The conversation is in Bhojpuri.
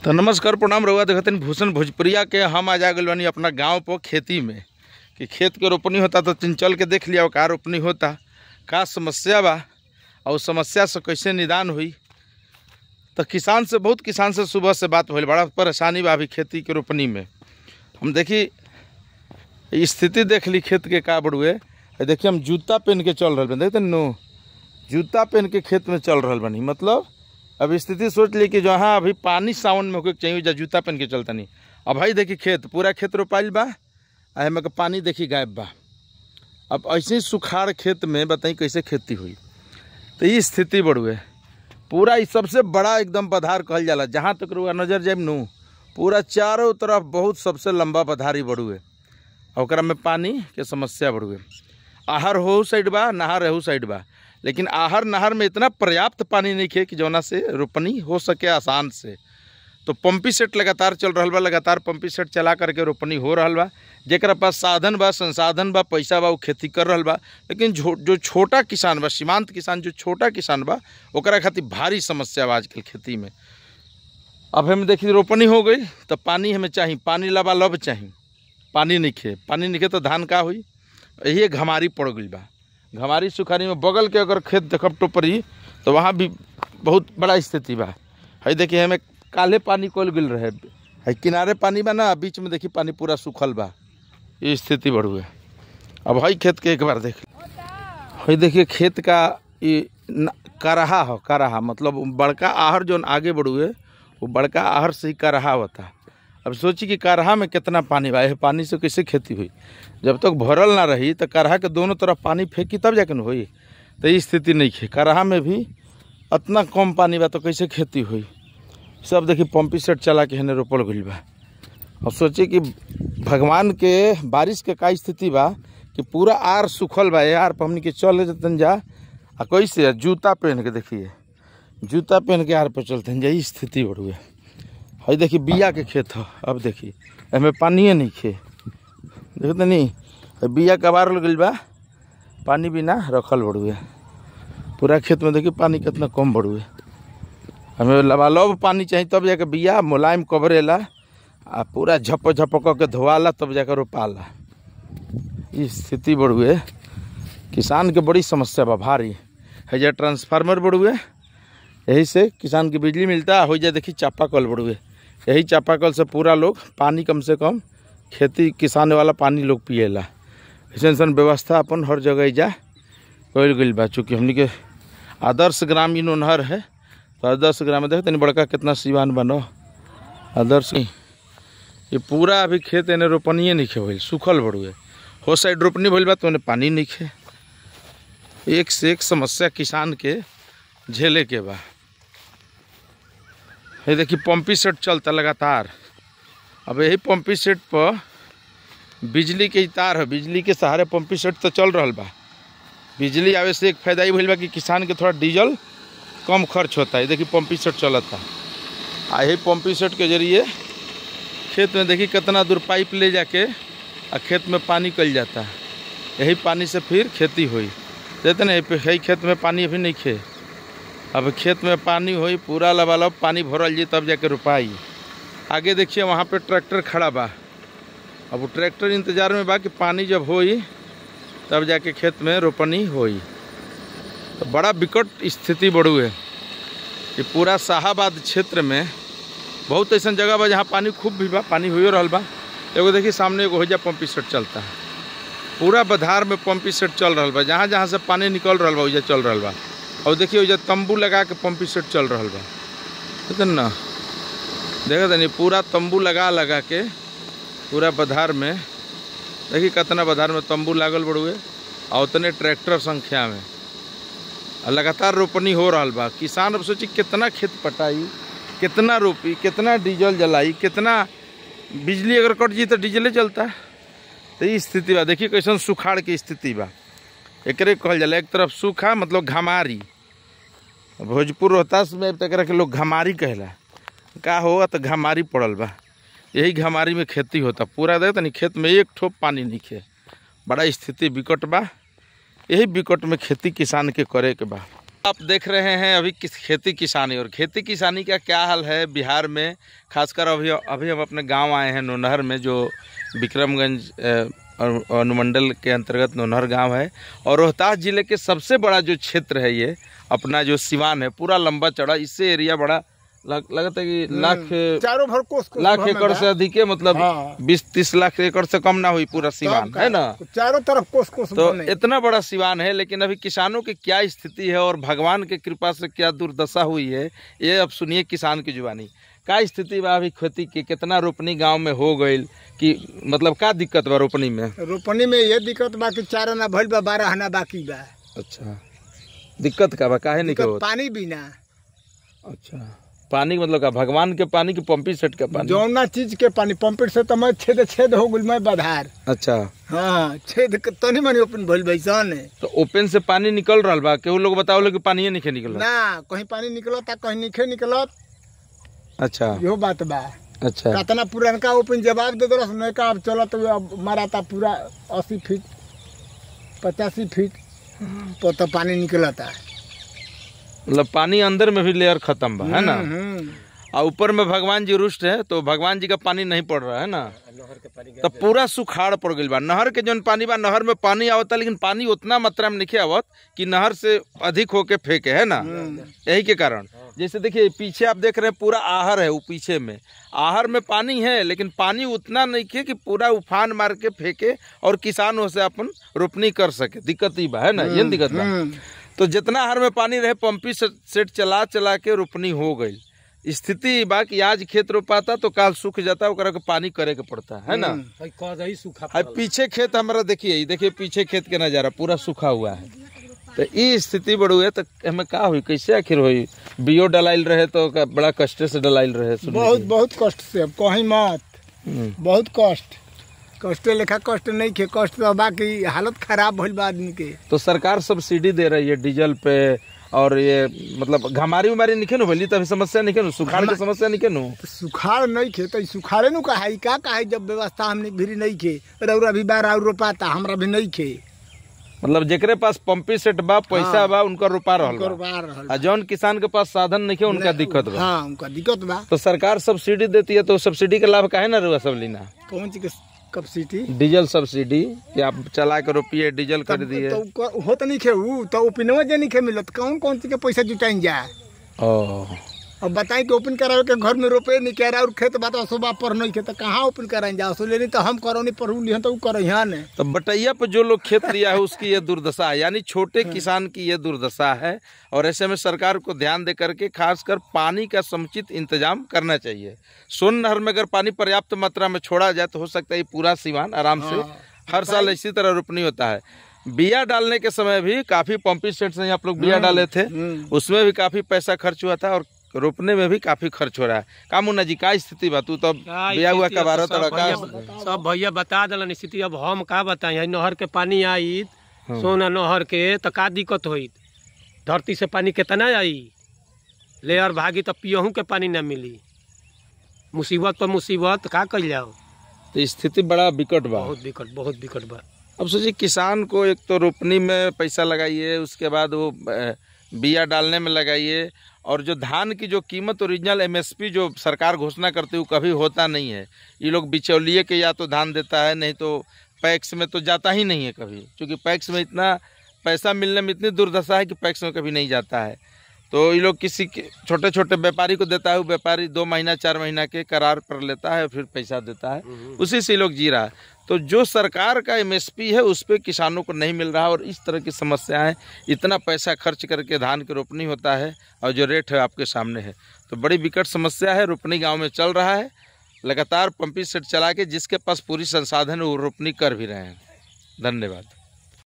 तो नमस्कार प्रणाम रहुआ देखते भूषण भोजपुरिया के। हम आज आ गए बानी अपना गांव पर खेती में कि खेत के रोपनी होता तो चल के देख लिया का रोपनी होता, का समस्या बा और समस्या से कैसे निदान हुई। तो किसान से बहुत किसान से सुबह से बात भइल, बड़ा परेशानी बा अभी खेती के रोपनी में। हम देखी स्थिति देख ली खेत के का बड़ुए। देखिए हम जूता पहन के चल रहा बनी, देखते नो जूता पहन के खेत में चल रहा बनी। मतलब अब स्थिति सोच ली कि जहाँ अभी पानी सावन में होके चाहिए जा जूता पहन के चलता नहीं। अब भाई देखी खेत पूरा खेत रोपाइल बा आ एमे के पानी देखी गायब बा। अब ऐसे ही सुखाड़ खेत में बताई कैसे खेती हुई। तो ये स्थिति बढ़ुए पूरा इस सबसे बड़ा एकदम पधार कहल जाला, जहाँ तक रुआ नजर जाए नू पूरा चारों तरफ बहुत सबसे लंबा पधारी बढ़ुए और में पानी के समस्या बढ़ुए। आहर हो साइड बा, नहर रहू साइड बा, लेकिन आहर नहर में इतना पर्याप्त पानी नहीं खे कि जौना से रोपनी हो सके आसान से। तो पंपी सेट लगातार चल रहा बा, लगातार पंपी सेट चला करके रोपनी हो रहा बा। जेकरा पास साधन बा, संसाधन बा, पैसा बा, वो खेती कर रहा बा। लेकिन जो छोटा किसान बा, सीमांत किसान, जो छोटा किसान बा, ओकरा खातिर भारी समस्या बा आजकल खेती में। अब हम देखी रोपनी हो गई तो पानी हमें चाहिए, पानी लबालब चाहिए, पानी नहीं खे, पानी नहीं खे तो धान का हुई। यही घमारी पड़ गई बा। घमारी सुखारी में बगल के अगर खेत देखब टोपरी तो वहाँ भी बहुत बड़ा स्थिति बा। है देखिए हमें काले पानी कोल गिल रहे है, किनारे पानी बा ना, बीच में देखी पानी पूरा सूखल बा। ये स्थिति बढ़ुए। अब हई खेत के एक बार देख, हई देखिए खेत का ये करहा हो, करहा मतलब बड़का आहर जो आगे बढ़ुए वो बड़का आहर से ही करहा होता। अब सोची कि करहा में कितना पानी बा, पानी से कैसे खेती हुई। जब तक भरल ना रही तो करहा के दोनों तरफ पानी फेंकी तब जाके न हुई। तो ये स्थिति नहीं है, करहा में भी इतना कम पानी बा तो कैसे खेती हुई। सब देखिए पंपी सेट चला के हेने रोपल गइल बा। अब सोची कि भगवान के बारिश के का स्थिति बा कि पूरा are सूखल बा, are पर हमनी के चल जतन जा आ कैसे जूता पहन के, देखिए जूता पहन के are पर चलते जा, स्थिति बढ़ुए। हई देखिए बिया के खेत हो, अब देखिए एमे पानिए नहीं खे, देखते नहीं बिया कबार गइल बा, पानी बिना रखल बढ़ुए। पूरा खेत में देखिए पानी कितना कम बढ़ुए। हमें लबालब पानी चाहिए तब जाके बिया मुलायम कबरेला आ पूरा झप झप के धोआला तब जाकर रोपाला। स्थिति बढ़ुए किसान के बड़ी समस्या बा भारी है। जा ट्रांसफार्मर बढ़ुए, यही से किसान की बिजली मिलता हो जाए। देखिए चापाकल बढ़ुए, यही चापाकल से पूरा लोग पानी कम से कम खेती किसान वाला पानी लोग पिएला। ऐसा ऐसा व्यवस्था अपन हर जगह जा कल गई बा। चूँकि हमनी के आदर्श ग्राम इन नहर है तो आदर्श ग्राम में देख तनी बड़का कितना सिवान बनो आदर्श। ये पूरा अभी खेत एने रोपनिए नहीं खे भइल, सूखल बड़ुए। हो साइड रोपनी भइल बा तो ओने पानी नहीं खे। एक से एक समस्या किसान के झेले के बा। ये देखिए पंपी सेट चलता लगातार। अब यही पंपी सेट पर बिजली के तार है, बिजली के सहारे पंपी सेट तो चल रहा बा। बिजली आवे से एक फायदा ही भइल बा कि किसान के थोड़ा डीजल कम खर्च होता है। देखिए पंपी सेट चलता आ यही पंपी सेट के जरिए खेत में देखिए कितना दूर पाइप ले जाके आ खेत में पानी कल जाता है। यही पानी से फिर खेती हुई। देखते ना यही खेत में पानी अभी नहीं खे। अब खेत में पानी हुई पूरा लबालब पानी भरल जी तब जाके रोपाई। आगे देखिए वहाँ पे ट्रैक्टर खड़ा बा। अब वो ट्रैक्टर इंतजार में बा कि पानी जब होई तब जाके खेत में रोपनी होई। तो बड़ा विकट स्थिति बढ़ुए। ये पूरा शाहाबाद क्षेत्र में बहुत ऐसा जगह बा जहाँ पानी खूब भी बा, पानी हुई रहा बा। एगो देखिए सामने एगो हो जा पंपी सेट चलता है, पूरा बधार में पंपी सेट चल रहा बा। जहाँ जहाँ से पानी निकल रहा बा वही चल रहा बा। और देखिए वही तंबू लगा के पंपी सेट चल रहा बा। ठीक ना, देखा नहीं पूरा तंबू लगा लगा के पूरा बधार में देखिए कितना बधार में तंबू लागल बड़ुए और उतने ट्रैक्टर संख्या में लगातार रोपनी हो रहा बा। किसान अब सोची कितना खेत पटाई, कितना रोपी, कितना डीजल जलाई, कितना बिजली अगर कट जी तो डीजले चलता। तो ये स्थिति बा। देखिए कैसन सुखाड़ के स्थिति बा। एकरे कहल जाला एक तरफ सूखा मतलब घमारी। भोजपुर रोहतास में तक के लोग घमारी कहला, का हो तो घमारी पड़ल बा। यही घमारी में खेती होता पूरा। देख तनी खेत में एक ठोप पानी नहीं खे, बड़ा स्थिति विकट बा। यही विकट में खेती किसान के करे के बा। आप देख रहे हैं अभी किस खेती किसानी, और खेती किसानी का क्या हाल है बिहार में, खासकर अभी अभी हम अपने गांव आए हैं नोनहर में, जो विक्रमगंज अनुमंडल के अंतर्गत नोनहर गांव है। और रोहतास जिले के सबसे बड़ा जो क्षेत्र है ये अपना जो सिवान है, पूरा लंबा चौड़ा, इससे एरिया बड़ा लगता है कि लाख चारों भर कोस लाख एकड़ से अधिक है, मतलब 20-30 लाख एकड़ से कम ना हुई पूरा सिवान है ना, चारों तरफ कोस कोस। तो इतना बड़ा सिवान है, लेकिन अभी किसानों की क्या स्थिति है और भगवान के कृपा से क्या दुर्दशा हुई है, ये अब सुनिए किसान की जुबानी। का स्थिति बा अभी खेती की, कितना रोपनी गांव में हो गई, कि मतलब का दिक्कत बा रोपनी में? रोपनी में ये दिक्कत बा कि 4 आना भइल बा, 12 आना बाकी बा। अच्छा, दिक्कत का बा, काहे नहीं पानी बिना? अच्छा, पानी मतलब का भगवान के पानी की पंपी सेट के पानी, जौना चीज के पानी पंपी से तो मैं छेद छेद हो गइल मैं बधार। अच्छा, हां, छेद तनी मनी ओपन भइल बैसन। तो ओपन से पानी निकल रहल बा? केहू लोग बतावल कि पानी नहीं निकल ना, कहीं पानी निकलता कहीं नहीं निकलत। अच्छा, यो बात बा। अच्छा, कितना पुरनका ओपन जवाब दे दरस नयका अब चलत अब माराता पूरा 80 फीट 85 फीट पर तो पानी निकलता, मतलब पानी अंदर में भी लेयर खत्म बा है ना। और ऊपर में भगवान जी रुष्ट है तो भगवान जी का पानी नहीं पड़ रहा है ना, तो पूरा सुखाड़ पड़ गई बा। नहर के जौन पानी बा, नहर में पानी आवता, लेकिन पानी उतना मात्रा में नहीं आवत कि नहर से अधिक होके फेंके, है ना। यही के कारण जैसे देखिए पीछे आप देख रहे हैं पूरा आहर है, वो पीछे में आहर में पानी है, लेकिन पानी उतना नहीं खे कि पूरा उफान मार के फेंके और किसान उसे अपन रोपनी कर सके। दिक्कत ही बा है ना, ये दिक्कत बा। तो जितना हर में पानी रहे पंपी सेट चला चला के रोपनी हो गई। स्थिति बा कि आज खेत रोपाता तो काल सूख जाता, ओकरा के पानी करे के पड़ता है ना। पीछे खेत हमारा देखिए, देखिए पीछे खेत के नज़ारा पूरा सूखा हुआ है। तो ये स्थिति बड़ू है, तो हमें का हुई, कैसे आखिर हुई? बियो डलाइल रहे तो बड़ा कष्ट से डलाइल रहे, बहुत बहुत कष्ट से, अब कहीं मत, बहुत कष्ट, कष्ट लेखा कष्ट नहीं खे, कष्ट तो बाकी हालत खराब भइल बा आदमी के। तो सरकार सब्सिडी दे रही है डीजल पे, और ये मतलब घमारी उमारी नहीं नु भइली, तभी समस्या नहीं नु, सुखाड़ के समस्या नहीं नु? सुखाड़ नहीं खे तो सुखाड़े नु कहाई का कहाई, जब व्यवस्था हमने भी नहीं खे, रउरा भी बार और रोपाता, हमरा भी नहीं खे। मतलब जेकरे पास पंपी सेट बा, पैसा बा, उनका रोपा रहल बा, जौन किसान के पास साधन नहीं है उनका दिक्कत बा। हाँ, उनका दिक्कत बा। तो सरकार सब्सिडी देती है, तो सब्सिडी का लाभ काहे ना रुआ सब लेना? कौन चीज के सब्सिडी? डीजल सब्सिडी कि आप चला के रोपिए, डीजल खरीदिए। तो होत नहीं खे उ, तो ओपनवा जे नहीं खे मिलत, कौन कौन चीज के पैसा जुटाइन जाए? ओ अब बताई कि ओपन करावे के घर में रोपे नहीं कह रहा, और खेत बात असोबा पर नहीं खे तो कहाँ ओपन कराइन जा? असो लेनी तो हम करो नहीं, पर लिहन तो उ करहियान है। तो बटैया पर जो लोग खेत लिया है उसकी ये दुर्दशा है, यानी छोटे किसान की ये दुर्दशा है। और ऐसे में सरकार को ध्यान दे करके खासकर पानी का समुचित इंतजाम करना चाहिए। सोन नहर में अगर पानी पर्याप्त मात्रा में छोड़ा जाए तो हो सकता है पूरा सिवान आराम से हर साल इसी तरह रोपनी होता है। बिया डालने के समय भी काफ़ी पंपी सेट से आप लोग बिया डाले थे, उसमें भी काफ़ी पैसा खर्च हुआ था, और रोपने में भी काफी खर्च हो रहा है। का मुन्ना जी का स्थिति बा? तू तो बिया हुआ कबारो तड़का सब भैया बता दलन स्थिति, अब हम का बताई? नहर के पानी आई सोना नहर के तो का दिक्कत होई? धरती से पानी कितना आई, लेयर भागी तो पियहू के पानी न मिली, मुसीबत पर मुसीबत, का कल जाओ? तो स्थिति बड़ा विकट बा, बहुत विकट, बहुत विकट बा। अब सोचिए किसान को एक तो रोपनी में पैसा लगाइए, उसके बाद वो बिया डालने में लगाइए, और जो धान की जो कीमत ओरिजिनल एमएसपी जो सरकार घोषणा करती है वो कभी होता नहीं है। ये लोग बिचौलिए के या तो धान देता है, नहीं तो पैक्स में तो जाता ही नहीं है कभी, क्योंकि पैक्स में इतना पैसा मिलने में इतनी दुर्दशा है कि पैक्स में कभी नहीं जाता है। तो ये लोग किसी के छोटे छोटे व्यापारी को देता है, वो व्यापारी 2 महीना 4 महीना के करार पर लेता है, फिर पैसा देता है, उसी से लोग जी रहा है। तो जो सरकार का एमएसपी है उस पर किसानों को नहीं मिल रहा, और इस तरह की समस्याएं, इतना पैसा खर्च करके धान की रोपनी होता है और जो रेट है आपके सामने है। तो बड़ी विकट समस्या है। रोपनी गाँव में चल रहा है लगातार, पंपी सेट चला के जिसके पास पूरी संसाधन है वो रोपनी कर भी रहे हैं। धन्यवाद।